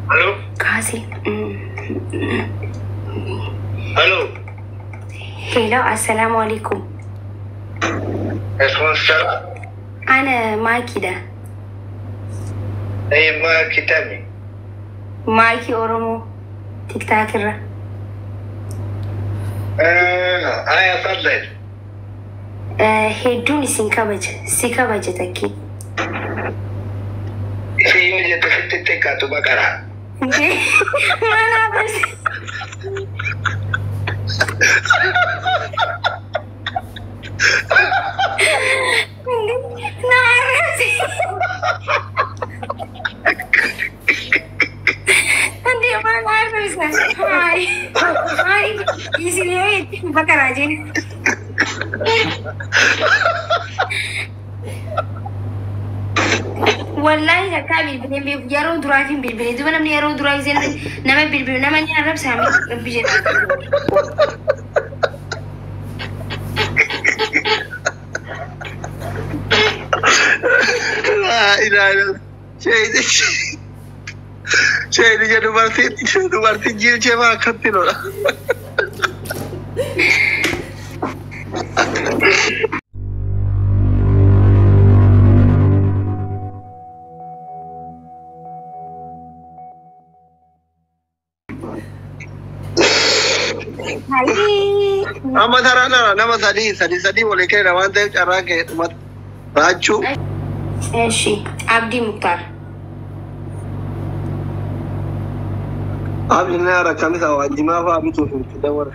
Hello? Kaasi. Hello? Hello, assalaamu alaikum. Alaikum salaam. Ana Maakidha. Maakii tami. Maakii Oromoo TikTok irra. Aya faddal. Hedduun isin kabaja. Si kabaja takkii. Isin yoo jette sitti xiqqaatu baqara. Mana barsi. Na arrabsi. Andi mana arrabsa. Hai. Hai. Isin yoo jette baqaraa jenna. Wallahi takkaa bilbilee beeku yeroo duraaf hin bilbilee duuba namni yeroo duraa isheen nama bilbilu nama ni arrabsaa miti rabbi jedha. Sheeyni dubartiin jiilchee maa akkatti lola. Amma taraa nama sadii sadii sadii walii kenna waan ta'eef carraa kee dhumatu. Raachuu. Eshi Abdii Muktaar. Abdiin rakkamisa waan jimaa fa'aa bituuf itti dawwara.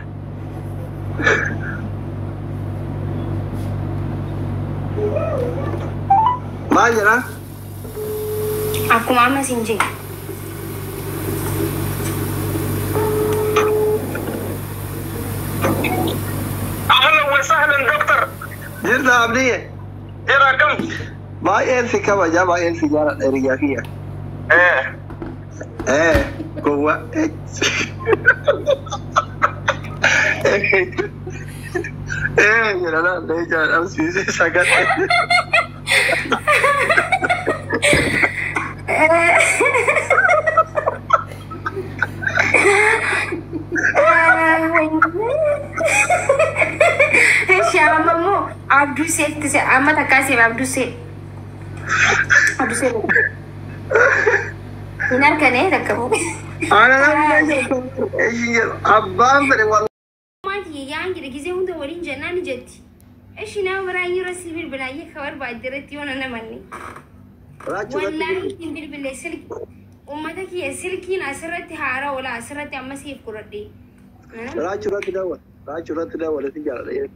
Maal jedhaa? Akkuma amma siin jedhe. Ahlan wa sahlan doctor. Jirta Abdii. Jira kam? Baay'een si kabaja baay'een si jaaladha hiriyaa kiyya. Gowwaa. Jedha laallee jaaladhamsiisee sagalee. Eshi amma immoo Abduu Seetti amma takkaa seef Abduu See. Abduu See. Hin argane takka. Ana namni abbaan fedhe wal. Maatii yaan jedhe gisee hunda waliin jennaan ni jetti. Eshi nama biraa yeroo si bilbilaa ka barbaadde irratti yoo na namanne. Wallaahi hin bilbile silki uummata kiyya silkiin asirratti haara oola asirratti amma siif godhadhe. Raachuu irratti daawwal. Raachuu irratti daawwal si jaaladha.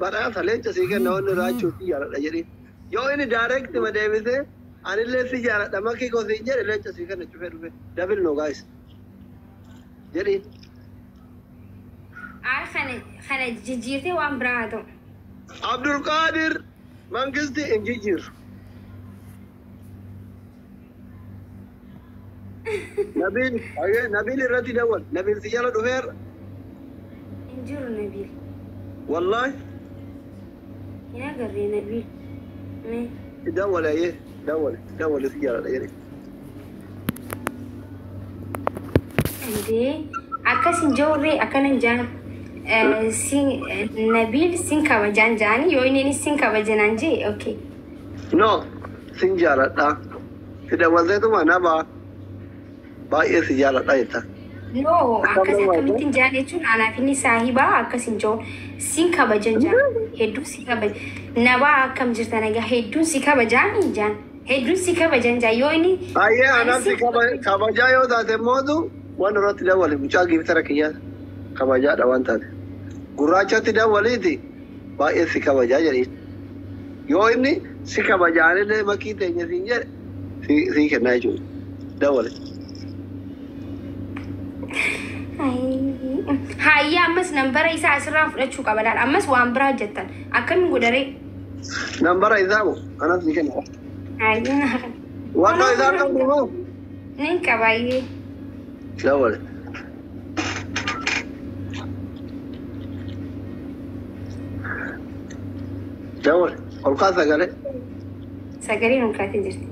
Badhaasa leenca sii kenna wanni raachuu si jaaladha jedhee. Yoo inni direct ma deebisee anillee si jaaladha makii koo siin jedhe leenca sii kenna cufee dhufe. Double no guys. Jedhiin. Kana jijjiirtee waan biraa haa ta'u. Abdulqaadir Mangisti hin jijjiiru. Nabiil Nabiil irratti dawwal. Nabiil si jala dhufeera. Hin jiru Nabiil. Wallaahi. Hin agarree Nabiil. Dawwal ayyee dawwal dawwal si jaaladha jedhe. Indee akkas hin jirre akkana hin jaan. Nabiil sin kabajaan jaani yoo inni sin kabajanaan jee okay. No sin jaaladha. Si dawwalteetuma nama baay'ee si jaaladha jetta. No akkas akkamittiin jaan jechuun anaaf inni saahibaa akkas hin jiru sin kabajan jaan hedduu si kabaja nabaa akkam jirta nagaa hedduun si kabajaan jaan hedduun si kabajan jaan yoo inni. Ayyee anaaf si kabajaa yoo taate mootu waan irratti dawwale mucaa giiftara kiyyaa kabajaadha waan taate. Gurraachatti dawwaliiti baay'ee si kabajaa jedhee. Yoo inni si kabajaanillee makii teenya siin jedhe sii kennaa jechuudha. Dawwale. Haayyaa ammas nambara isaa asirraa fudhachuu qaba laal ammas waan biraa hojjettan akkamiin godharee? Nambara isaa moo anas ni kenna. Haayyaa. Waan isaa qabdu moo? Nin qabaayyee. Dawwale. Dawwale. Ol kaas sagalee. Sagaleen ol kaatee jirti.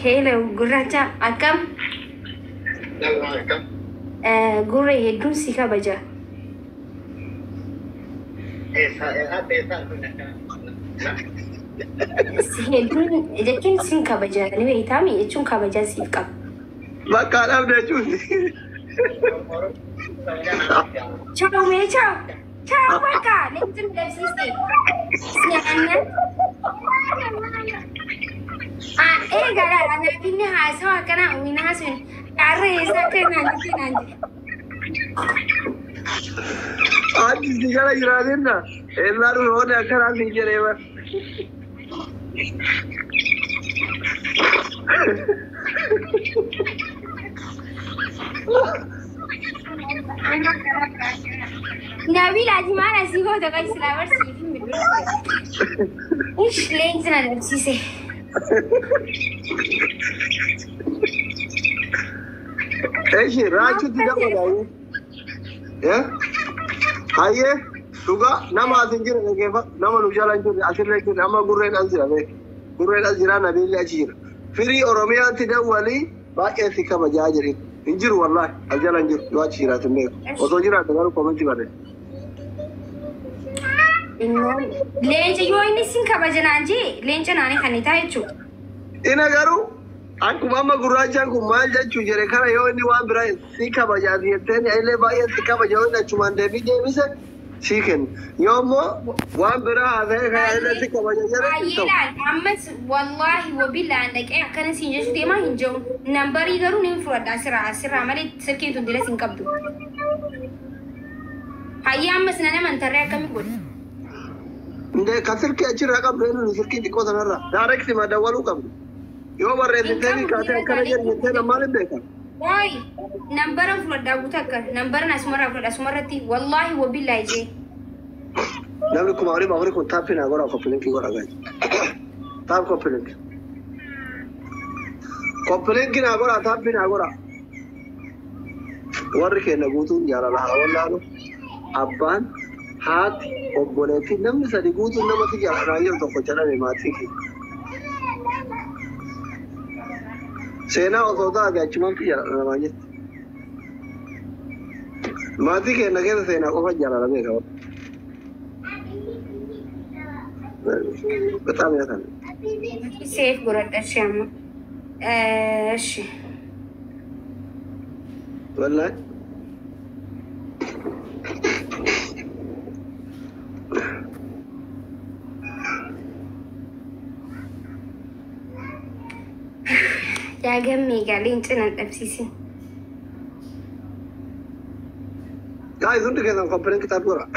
Hello gurraacha akkam? Gurree hedduun si kabaja. Hedduun jechuun sin kabaja ni beektaami jechuun kabajaa siif qaba. Bakka dhabde jechuun. Ciao mee ciao. Ciao bakka leencin dabsiiste. Si'anna. Egaa anaaf inni haasawa akkanaa inni haasawin qarree isaa akka naan jettee naan jedhe. Ati si jala jiraatinna. Ellaa dhufe wanni akkanaa siin jedhee bara. Nabil ati maal asii goota kan silaa barsiif hin bilbilu. Ish leenci na dhabsiise. Eshi raachuutti dabalaayu. Hayyee dhugaa nama as hin jirre dhaggeeffa nama nu jala hin jirre asirra hin jirre amma gurreen as jira beek gurreen as jira nabiilli achi jira. Firii Oromiyaatti dawwalii baay'ee si kabajaa jirin hin jiru wallaahi as jala hin jiru yoo achi jiraate hin beeku osoo jiraate garuu komentii barreessa. Leenca yoo inni sin kabaja naan jee leenca naanii kan ta'a jechuudha. Ina garuu akkuma amma gurraachaan kun maal jechuu jedhe kana yoo inni waan biraa si kabajaati jetteen illee baay'ee si kabaja yoo inni achumaan deebii deebise si kenna. Yoo immoo waan biraa haasa'e kana illee si kabaja jedhe hin ta'u. Baay'eedhaan ammas wallaahi wabillaan dhaqee akkana siin jechuu deemaa hin jiru. Nambarii garuu ni fudhadha asirraa asirraa malee silkiin tun dilas hin qabdu. Hayyaa ammas na nama tarree akkamii godhu? Ndee kan silkii achirraa qabdu eenyuun silkii xiqqoo sanarraa daareksi ma dawwaluu qabdu. Yoo barreessitee fi kaatee akkana jedhu jettee nama maaliin beekan? Waay nambaran fudhadhaa guutuu akka nambaran asumarraa fudhadha asumarratti wallaahi wabillaahi jee. Namni kuma horii afurii kun taappii naa godhaa koppilinkii godha gaji. Taap koppilinki. Koppilinki naa godhaa taappii naa godhaa. Warri keenya guutuun jaalala haa wallaalu abbaan haati obboleettii namni sadi guutuun namatti jaalalaa jiru tokko jedhame maatii kee. Seenaa osoo taate achumaan jaalala namaa jetti. Maatii keenya keessa seenaa qofa jaalala beeka. በጣም ያሳዝናል። Seef godhadha ishee amma. Eshi. Wallahi. Yaa gammee gaa leenca nan dhabsiisin. Guys, hundi keessan koppilinkii taap godhaa.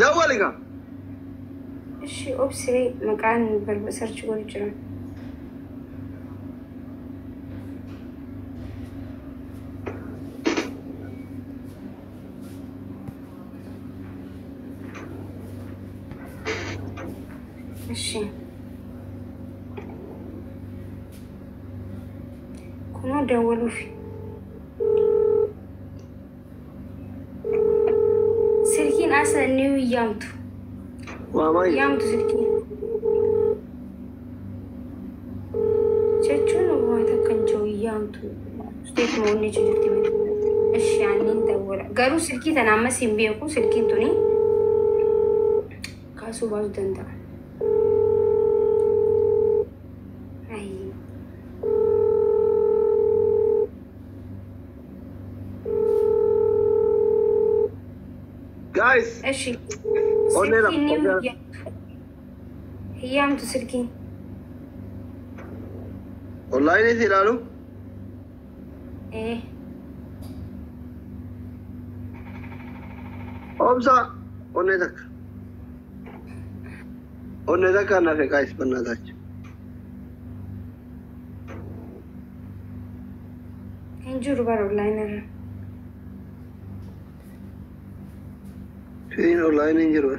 Dawwali gaa. Ishi obsiree maqaan barba sarchi godhu jira. Ishi. Kunoo dawwaluufi. Silkiin asa ni yaamtu. Waamaayi. Yaamtu silkiin. Jechuun waan takka hin jiru yaamtu. Steet moonni jirti miti. Ishi aannin dawwala. Garuu silkii tana ammas hin beeku silkiin tuni kaasuu baasuu danda'a. Ayi. Guys, Ishi. Onneera. Silkiin ni yaamtu. Yaamtu silkiin. Online si ilaalu. Ee. Obsa onnee takka. Onnee takka nafe guys በእናታችሁ. Hin jiru bara online irra. Firiin online hin jiru.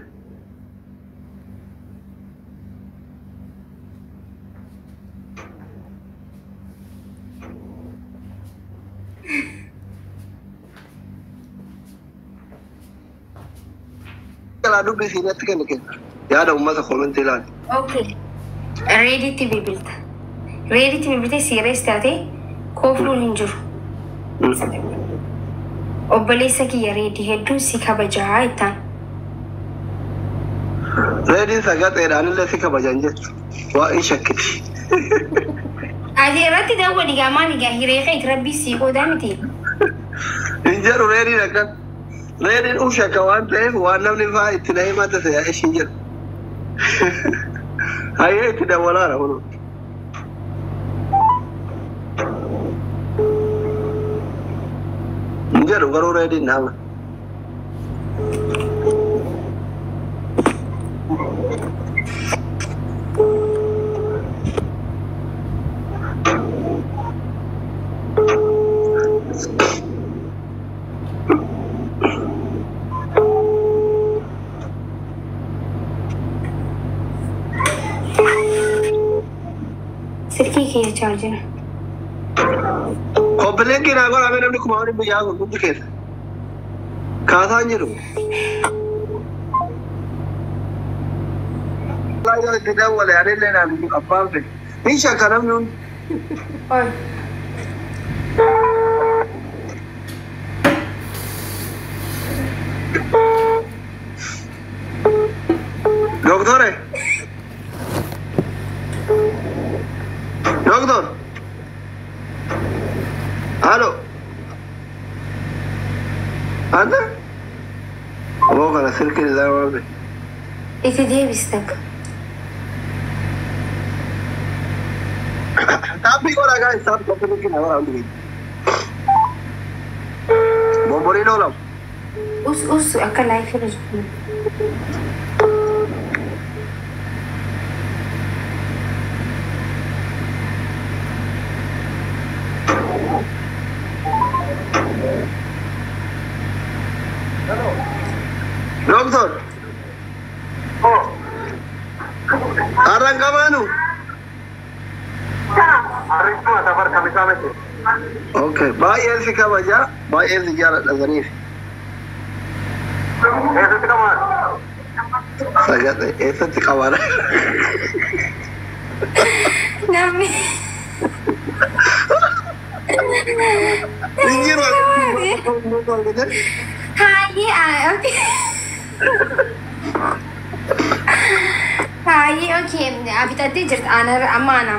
Jalaa dubbisii natti kenni kenna. Yaada uummata koomentii ilaali. Okay. Reeditti bilbilta. Reeditti bilbiltee siirees taate koofluun hin jiru. Obboleessa kiyya reedii hedduun si kabajaa jettaan. Reediin sagaxeedhaan illee si kabajan jettu. Waa in shakkiti. Ati irratti dawwali gaa maali gaa hiree keeti rabbii sii qoodaa miti. Hin jedhu reediin akkas. Reediin uf shakka waan ta'eef waan namni fa'aa itti na himata se'a ishiin jedhu. Hayyee itti dawwalaara kunoo. Hin jedhu garuu reediin nama. Silkii kiyya chaarjina. Kompileen naa godhame namni kuma waliin biyyaa kun hundi keessa. Kaasaan jiru. Yoo itti dawwale anillee naan abbaan fedhe. Hin shakka namni hundi. Oi. Doktore. Doktor. Halo. Anta? Aboo kana silkiin isaa waan fedhe. Itti deebis takka. Taappii godhaa guys, taappii kompileen naa godhaa hundi keessa. Bomboriin oolamu. Us us akka laayifii irra jiru. Doktor. Har'aan qabaanu? Okay, baay'een si kabaja, baay'een si jaaladha saniif. Sagalee eessatti qabaana? Namni. Hin jiru. Hayyee okay. Hayyee okay bitattee jirta ana amma ana.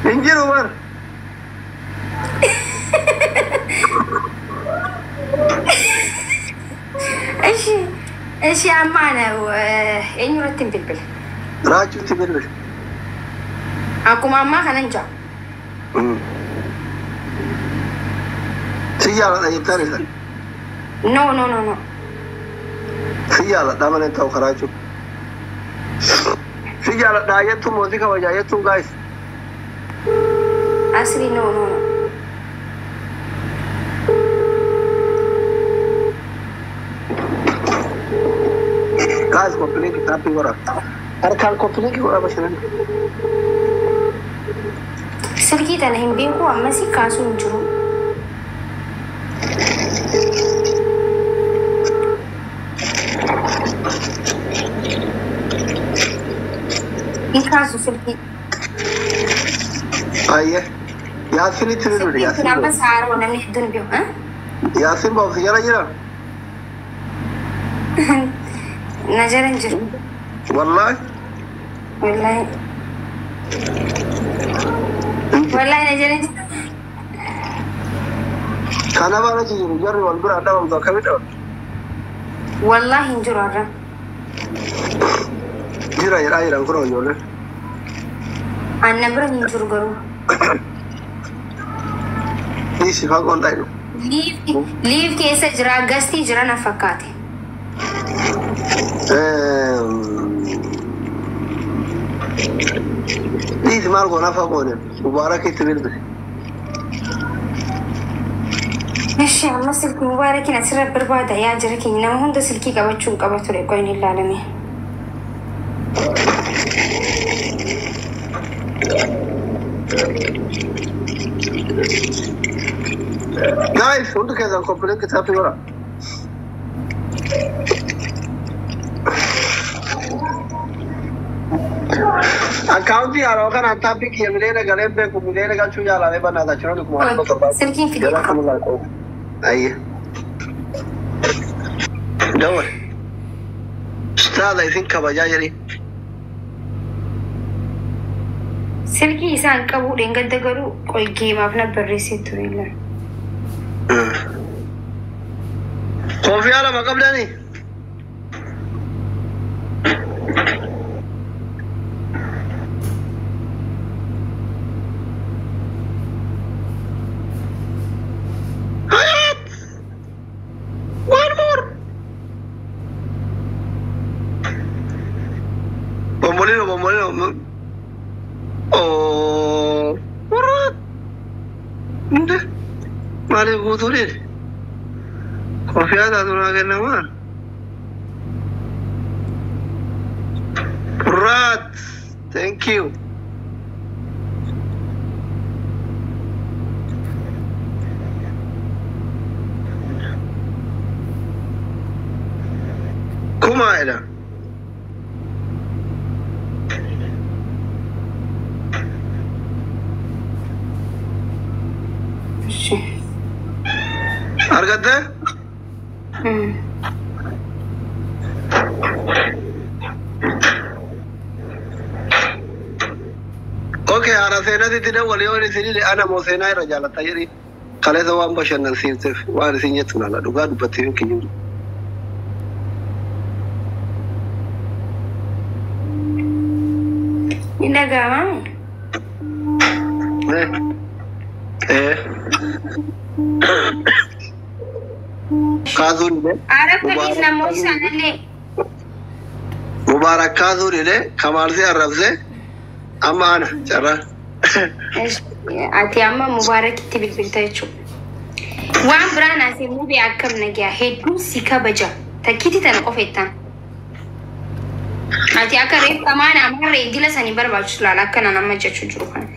Hin jiru bar. Ishi ishi amma ana eenyu irratti hin bilbile? Raachuutti bilbile. Akkuma ammaa kanan jaa. Si jaaladha jettaan isa. No no no no. Si jaaladha malee ta'u karaa jiru. Si jaaladha jettuun mootii kabajaa jettuun guys. Asli no no no. Guys kompileen taappii godhaa. Harkaan kompileen godhaa bashannan. Silkii tana hin beeku ammas kaasuu hin jiru. Hin kaasu silkii. Ayyee. Yaasinitti bilbili Silkiin kun yaasin. ammas haaroo namni hedduun beeku. Yaasin bahuuf jala jira. Na jala hin jiru. Wallaahi. Wallaahi. Wallaahi na jala hin jiru. Kana baala jiru jarri wal bira dhabamtu akkamitti dhabamtu? Wallaahi hin jiru har'a. Jira jedhaa jiran kun ijoolleen. Anna bira hin jiru garuu. Dhiisi faqoon dhayu. Liif keessa jira gastii jira na fakkaate. Dhiisi maal goona faqoon Mubaarak itti bilbile. Ishi amma silkii Mubaarakiin asirra barbaada yaa jira keenya nama hunda silkii qabachuu hin qaba ture qoyin ilaalame. Guys, hundi keessan kompileen kitaabni godhaa. Akkaawuntii haaraa kana taappii kiyya miliyoona galee beeku miliyoona galchuu jaalame bannaata jiran 1700. Silkiin fide. Jala kamulaa qabu. Ayye. Dawal. Ustaadha isin kabajaa jedhi. Silkii isaan qabu dheengadda garuu qoy geemaaf na barreessee ture illee. Koofiyaa lama qabdanii? Hayat! One more! Bombolino, bombolino. Oh, what? Nde? Maaliif guutuu dide? Koofiyaa taatu naa kennamaa? Rat! Thank you. Kumaadha. Argattee? Okay, haara seenatitti dawwali yoo isin ana moo seenaa irra jaalatta jedhi. Kaleessa waan bashannansiifteef waan isin jettu laala dhugaa dubbattee hin kijibu. Ni dhaga'amaa? Eh. Kaasuun illee. Arabta namoota isaanillee. Mubaarak kaasuun illee kamaalsee arrabsee amma ana carraa. Ati amma Mubaarakitti bilbilta jechuudha. Waan biraan asii mubee akkam nagaa hedduu si kabaja. Takkiitti tana qofa jettaan. Ati akka reef qamaan amarree dila sanii barbaachisu laala akkanaan amma jechuu jiru kana.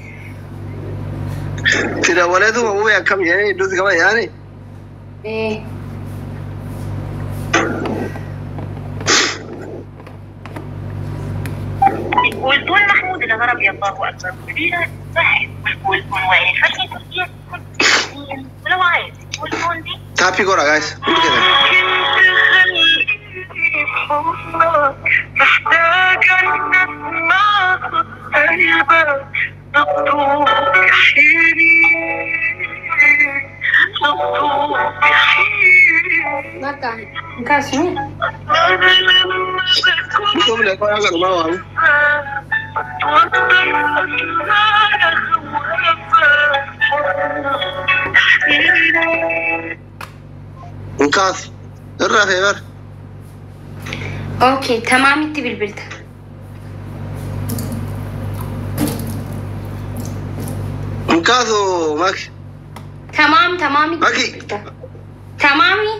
Si dawwaleetuma mubee akkam jedhee hedduu si kabaja yaani? Eh. والدول محمود الغربي الله اكبر كبيره صح والوين فتحي تركيا ولو عايز والدول دي Taappii godha guys. Hundi keessan. كنت خليني في حضنك محتاجة إن أسمع صوت قلبك نبضه بيحييني نبضه بيحييني Bakka hin kaasnu. أنا لما بكون Biqiltuu qoyaa galumaa waamu. بتوتر أصل أنا خوافة حضنك يحييني Hin kaasu. Irraa feebar. Okay, tamaamitti bilbilta. Hin kaasu maki. Tamaam tamaamitti Maki. bilbilta. Tamaami.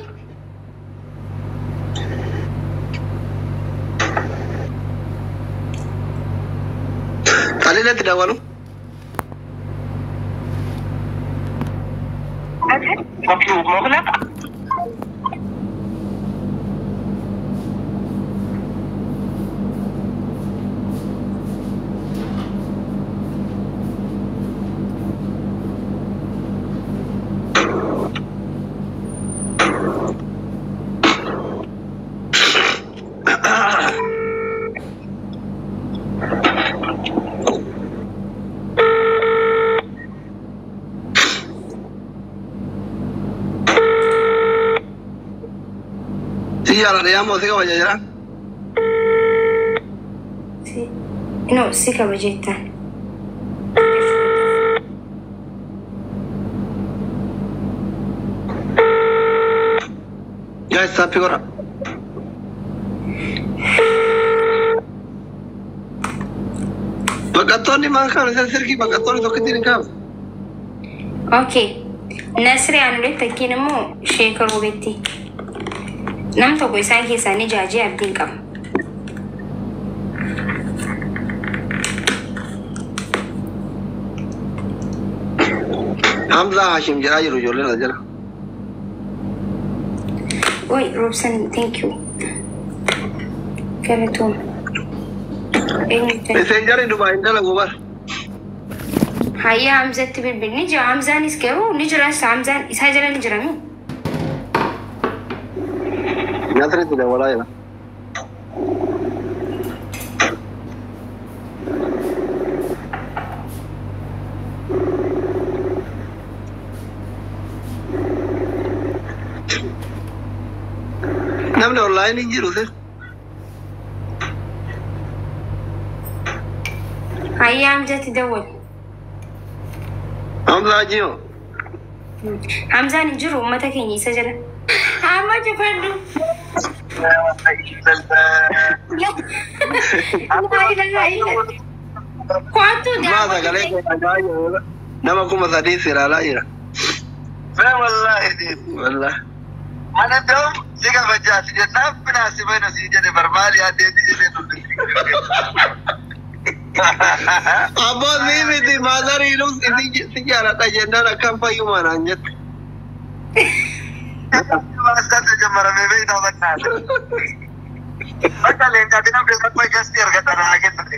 Xaliilatti dawwalu. مطلوب مغلق Si jaaladha yaa si kabaja jira. Si. No, si kabaja jettaan. Guys taappii godha. Baqattoonni maal kaa'an isaan sirkii baqattoonni tokkittiin hin kaa'amu. Okay. Nasri Anulee takkiin immoo sheeka Roobetti. Nam tokko isaan keessaa ni jaajee abdiin qaba. Hamzaa Hashim jedhaa jiru ijoolleen as jala. Oi, Roobsan, thank you. Galatooma. Eenyutti? Messenjeri Dubaay hin dalagu bar. Hayyaa Hamzatti bilbil ni jira. Hamzaanis garuu ni jira. Hamzaan isaa jala ni jira mi? Nasritti dawwalaa jira. Namni online hin jiru si. Hayyaa Hamzatti dawwal. Hamzaa jiru. Hamzaan hin jiru uummata keenya isa jala. Amma cufadhu. Laa ilaaha illa. Kottu Maa sagalee daawwatu. kee dhagaa jiru. Nama 3000 si ilaalaa jira. Wallahi. Wallahi. Ani dam si kabajaati jennaan binaasi bayna si jedhe barbaadi adeeti jedhee turte. Abbaa si miti maazariinus si jaaladha jennaan akkam fayyumaa naan jette. Maastaan ጀመረ beektaa bannaata. Bakka leencaa bina beekaa gasti argatan haa kennate.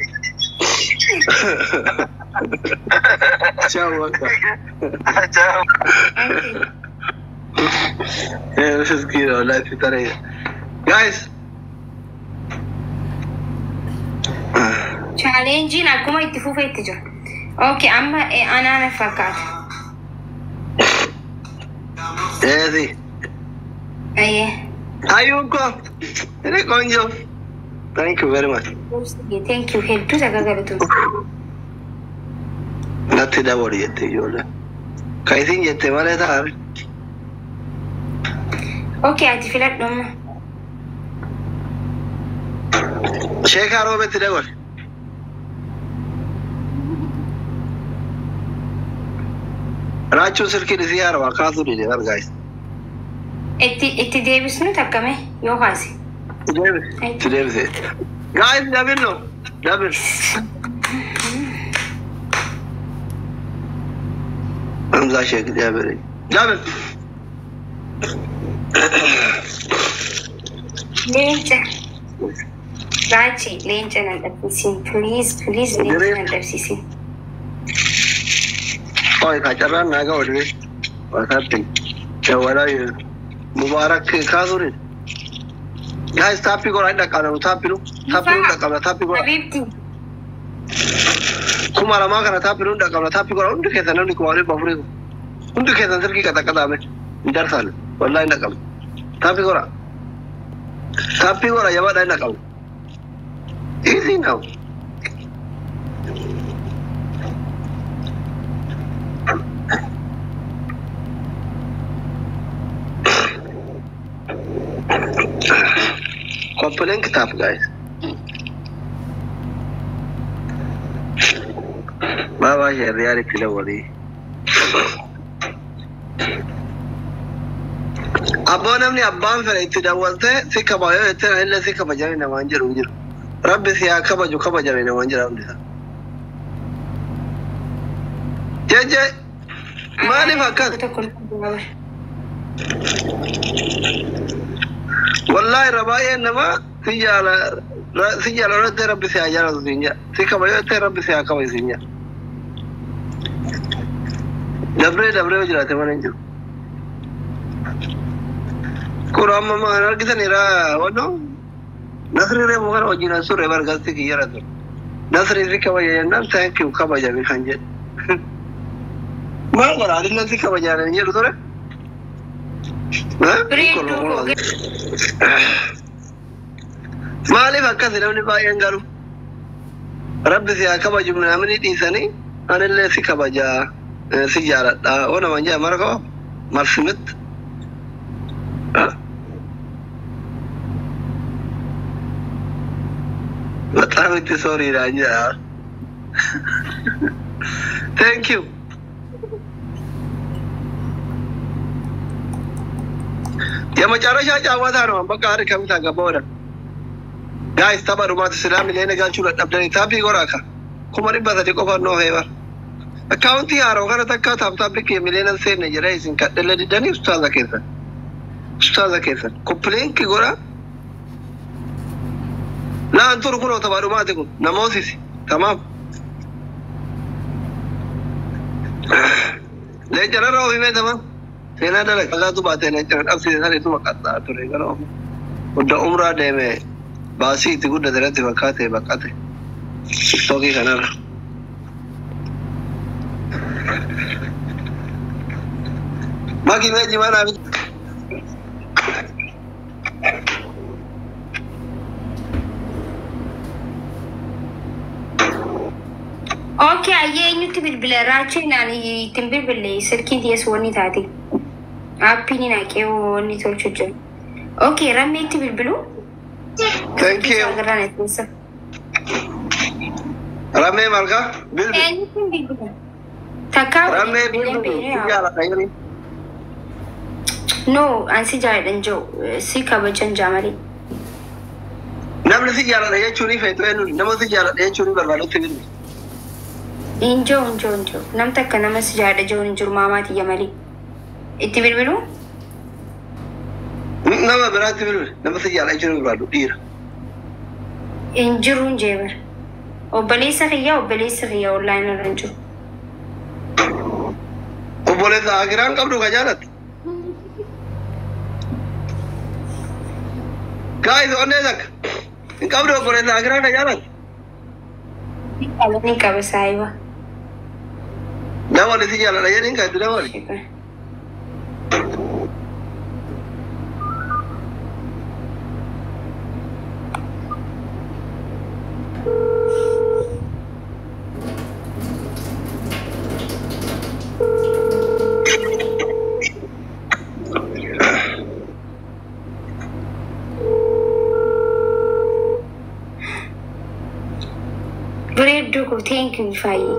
Ciao bakka. Ciao. Miskiina wallahi si taree. Guys. Chaalenjiin akkuma itti fufeetti jira. Okay, amma anaana fakkaata. Eesi. Ayyee. Hayyuun koo. Inni ቆንጆ. Thank you very much. Thank you. Hedduu sagagalatu. Natti dabali jette ijoolleen. Ka isin jette malee ta'a. Okay, ati filadhu amma. Sheekaa roobetti dabali. Raachuun silkiin isii haarawaa kaasuu dide bar guys. Itti deebisnu takkame yoo kaase. Itti deebise. Guys, double no. Double. Hamza Sheikh Jabir. Double. Leenca. Raachi leenca nan dhabsiisin. Please, please leenca nan dhabsiisin. Oi, kacarraan naa ga'a oduu. WhatsAppin. Dawwalaa jiru. Mubaarak kaasuu dide. Guys, taappii godhaa hin dhaqqabna. Taappii nu. Taappii nu dhaqqabna. Taappii godhaa. Habiibti. 2000 kana taappii nu dhaqqabna. Taappii godhaa hundi keessan namni 400,000. Hundi keessan silkii qaxaqaxaame. Hin darsaan. Wallahi hin dhaqqabna. Taappii godhaa. Taappii godhaa jabaadhaa hin dhaqqabna. Easy now. Copy link tap guys. Baba reality dawwalii. Abboo namni abbaan fedhe itti dawwaltee si kabaja yoo jettee illee si kabajame namaan jedhu hin jiru. Rabbi si haa kabaju kabajame namaan jedha hundi isaa. Jeje maaliif akkas? Tokko tokko. Wallahi irra baay'een namaa si jaala si jaala jettee rabbi si haa jaalatu siin jedha. Si kabaja jettee rabbi si haa kabaju siin jedha. Dabree dabree yoo jiraate mana hin jiru. Kun amma maal argitaniira wannoo Nasri reefu kana wajjin as turre bargasti kiyyara ture. Nasri si kabaja jennaan thank you kabajame kan jedhe. Maal godha adillee si kabajaan hin jedhu ture. Bareedduu. Maaliif akkasi namni baay'een garuu Rabbi si haa kabaju namni dhiisanii anillee si kabajaa si jaaladha oo naman jaa mara qaba marsimitti. በጣም itti sorry dhaan jedha. Thank you. የመጨረሻ ጨዋታ ነው። በቃ አሪፍ ገባ ወደ guys tapha dhumaati silaa miliyoona galchuu dadhabdanii taappii godhaa ka 300,000 qofa noo feebar. Akkaawuntii haaroo kana takka tap taappii kee miliyoona seenne jedhee isin kadhelle diddanii ustaaza keessan. Ustaaza keessan. Copy link godhaa. Naan turu kunoo taphaa dhumaati kun namoosisi. Tamaam. Leenca narra oofimee tamaam. Seenaa dalaga. Dhagaatu baatee leenca dhabsiise san ituma qaxxaa ture gara oofu. Hunda umraa deeme baasii itti guddate irratti fakkaate baqate. Tiktookii kanarra. Maki mee jimaa naa bitu. Okay, ayyee eenyutti bilbila raachuu naan ittiin bilbille silkiin tiyyees wanni taate. Aappiin naqee wanni tolchu jiru. Okay, rammeetti bilbilu. Thank you. Agarraan keessa. Ramee marga bilbil. Eenyutti bilbila? Takkaa Ramee bilbileen bilbil. beeknu. Jaalladha jedhani. No, an si jaalladhan jiru. Si kabajan jaa malee. Namni si jaalladha jechuun ni feetu eenyuun nama si jaalladha jechuun ni barbaadutti bilbil. Hin jiru, hin jiru, hin jiru. Nam takka nama si jaalladha jiru hin jiru maamaa tiyya malee. Itti bilbilu? Nama biraatti bilbil. Nama si jaalladha jechuun ni barbaadu dhiira. Hin jiru hin jee bara. Obboleessa kiyya onlaayinii irra hin jiru. Obboleessa akiraan qabdu ka jaallattu. Guys, onnee takka. Hin qabdu obboleessa akiraan ka jaallattu. Ni qaba saayiba. Dawali si jaalladha jedhiin kan itti dawali. Bareedduu koo thank you faayee.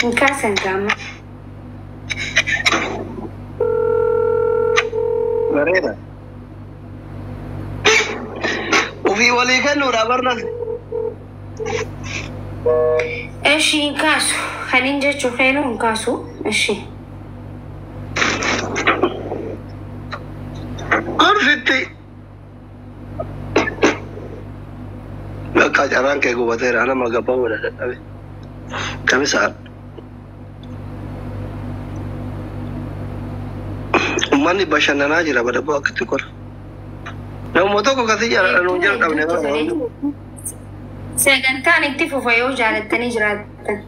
Hin kaasan gaama. Bareeda. Ofii walii kennuudha barnas. Eshi hin kaasu. Kan hin jechuu feenu hin kaasu. Eshi. Gorsitti. Bakka carraan kee gubateera nama gabbaa'uudha dadhabe. Kamisaa. Uummanni bashannanaa jira badabboo akkatti qora. Namuma tokko kasi jaalladha nuun jalqabne bara. Sagantaan itti fufa yoo jaalattanii jiraattan.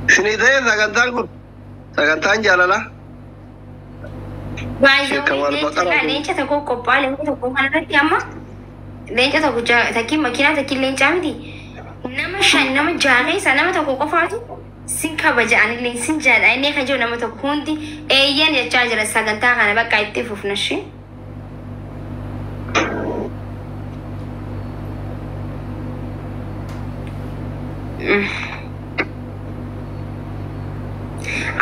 Isinii ta'ee sagantaan kun sagantaan jaalalaa. Baay'ee Kamal Baqara. leenca tokko qophaa'e leenca tokko kanarratti amma leenca tokko takkiin makiinaa takkiin leencaa miti. Nama shan nama jaha keessa nama tokko qofaatu sin kabaja anillee sin jaalladha inni kan jiru nama tokko hundi eeyyan jechaa jira sagantaa kana bakka itti fufna shi.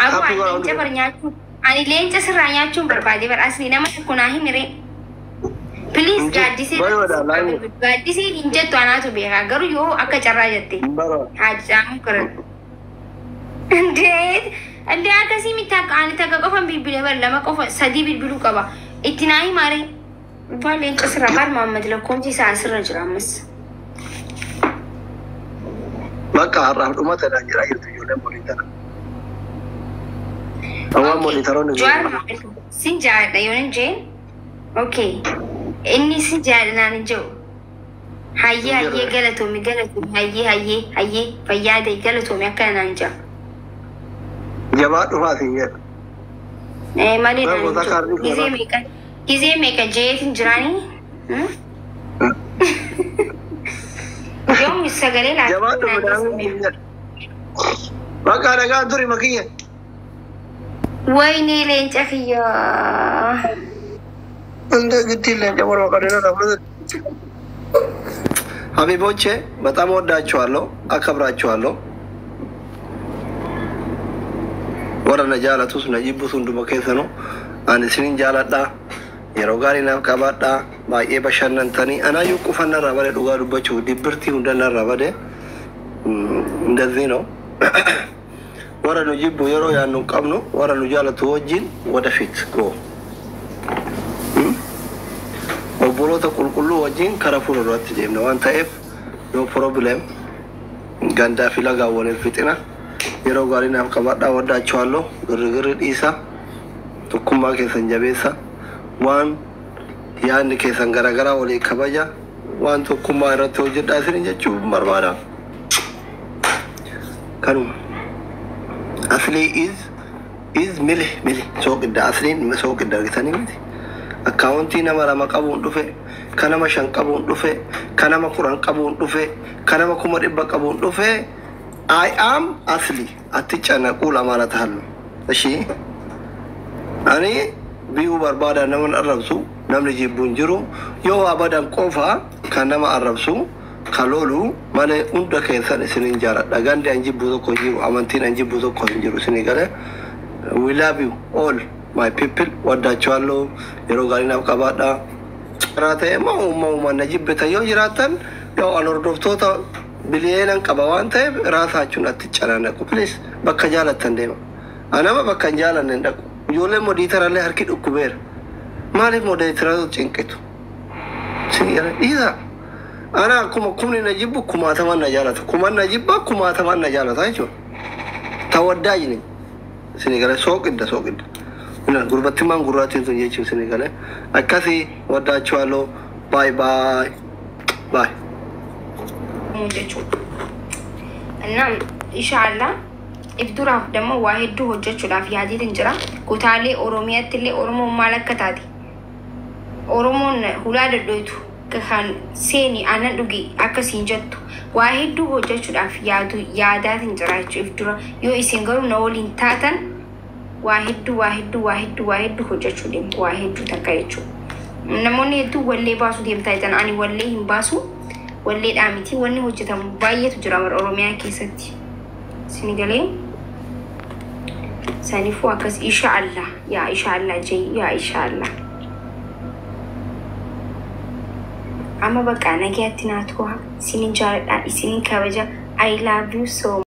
Abu Happy ani World. leenca bar nyaachuu ani leenca sirraa nyaachuun barbaade bar asli nama tokko naa himire. Please gaaddisee Bareeda, laayee. gaaddisee hin jettu anaatu beekaa garuu yoo akka carraa jette. Bara. Haajaamu karan. Indeet indee akkasii miti akka ani takka qofan bilbile bar lama qofa sadii bilbiluu qaba. Itti naa himaare. Abbaa leenca sirraa bar Mahammad lakkoomsi isaa asirra jira ammas. Bakka har'aaf dhumata dhaan jira jirtu ijoolleen moniitara. Awwaan moniitaroonni Jawaar Mohaammed sin jaalladha yoo hin jeen. Okay. Inni sin jaalladha naan hin jiru. Hayyee hayyee galatoomi galatoomi hayyee hayyee hayyee fayyaa ta'e galatoomi akkana naan jira. Jabaa dhufaa siin jedha. Malee naan hin Gosa jiru. kaarrii Gizee jabaa. meeqa gizee meeqa jeetiin jiraanii? Yoom sagalee Jabaa laafee dhufu naan dhaan siin jedha. Bakka dhagaan turi makiyya. Wayinee leenca kiyyaa. እንደ ግድ የለም ጨምሮ ቀደለ ሀቢቦቼ በጣም ወዳችኋለሁ፣ አከብራችኋለሁ። Warra na jaalatus na jibbus hunduma keessanuu ani isinin jaaladha. Yeroo gaarii naaf qabaadha. Baay'ee bashannantanii anaayyuu qufannarraa bade dhugaa dubbachuuf dibbirtii hundanarraa bade እንደዚህ ነው። Warra nu jibbu yeroo yaannu hin qabnu warra nu jaalatu wajjin ወደፊት go. Obboloota qulqulluu wajjin kara fuulduraatti deemna waan ta'eef no problem. Gandaa fi lagaa waliin fixina. Yeroo gaarii naaf qabadhaa waddaachawalloo girrigirri dhiisa. Tokkummaa keessan jabeessa. Waan yaadni keessan garaagaraa walii kabaja. Waan tokkummaa irratti hojjedhaa isin jechuun barbaada. Kanuma. Aslii is mili mili sooqidda asliin sooqidda argitanii miti. Akkaawuntii nama 2 qabuun dhufe, ka nama 5 qabuun dhufe, ka nama 10 qabuun dhufe, ka nama 100,000 qabuun dhufe. I am asli ati canaquu lamaana tahallu. Ishii ani biyuu barbaada nama arrabsu namni jibbuun jiru yoo waa badan qofa kan nama arrabsu ka lolu malee hunda keessan isinin jaaladha. Gandi an jibbu tokko hin jiru, amantiin an jibbu tokko hin jiru isinii galee. We love you all my people. Waddaachawalloo yeroo gaarii naaf qabaadha. Karaa ta'e immoo uumama na jibbitan yoo jiraatan yoo an hordoftoota biliyeenan qaba waan ta'eef raasaachuun atti canaanaqu. Please bakka jaalattan deema. Anama bakka hin jaalanne hin dhaqu. Ijoolleen moodiitarallee harki dhukkubeera. Maaliif moodiitaratu cinqitu? Isin jala dhiisa. Ana akkuma kumni na jibbu kumaataman na jaalata. Kuman na jibba kumaataman na jaalata jechuudha. Tawaddaajni. Isin galee sooqidda sooqidda. Gurbattimmaan gurraattiin sun jechuun isin galee akkasii waddaachawalloo baay baay baay. Jechuudha. Innaan inshaallah if duraaf dammoo waa hedduu hojjechuudhaaf yaadiitiin jira. Kutaalee Oromiyaatti illee Oromoon maal akka taate Oromoon hulaa dadhoytu kan seeni aannan dhugi akkasiin jettu waa hedduu hojjechuudhaaf yaadu yaadaatiin jira jechuudha if dura yoo isin garuu na waliin taatan waa hedduu waa hedduu waa hedduu waa hedduu hojjechuu deemu waa hedduu takka jechuudha. Namoonni hedduu wallee baasuu deemtaa jiran ani wallee hin baasu walleedhaa miti wanni hojjetamu baay'eetu jira bara Oromiyaa keessatti. Isin galee saniifuu akkas inshaallah yaa inshaallah jee yaa inshaallah. Amma bakka nagaatti naa tu'a isinin jaaladha isinin kabaja I love you so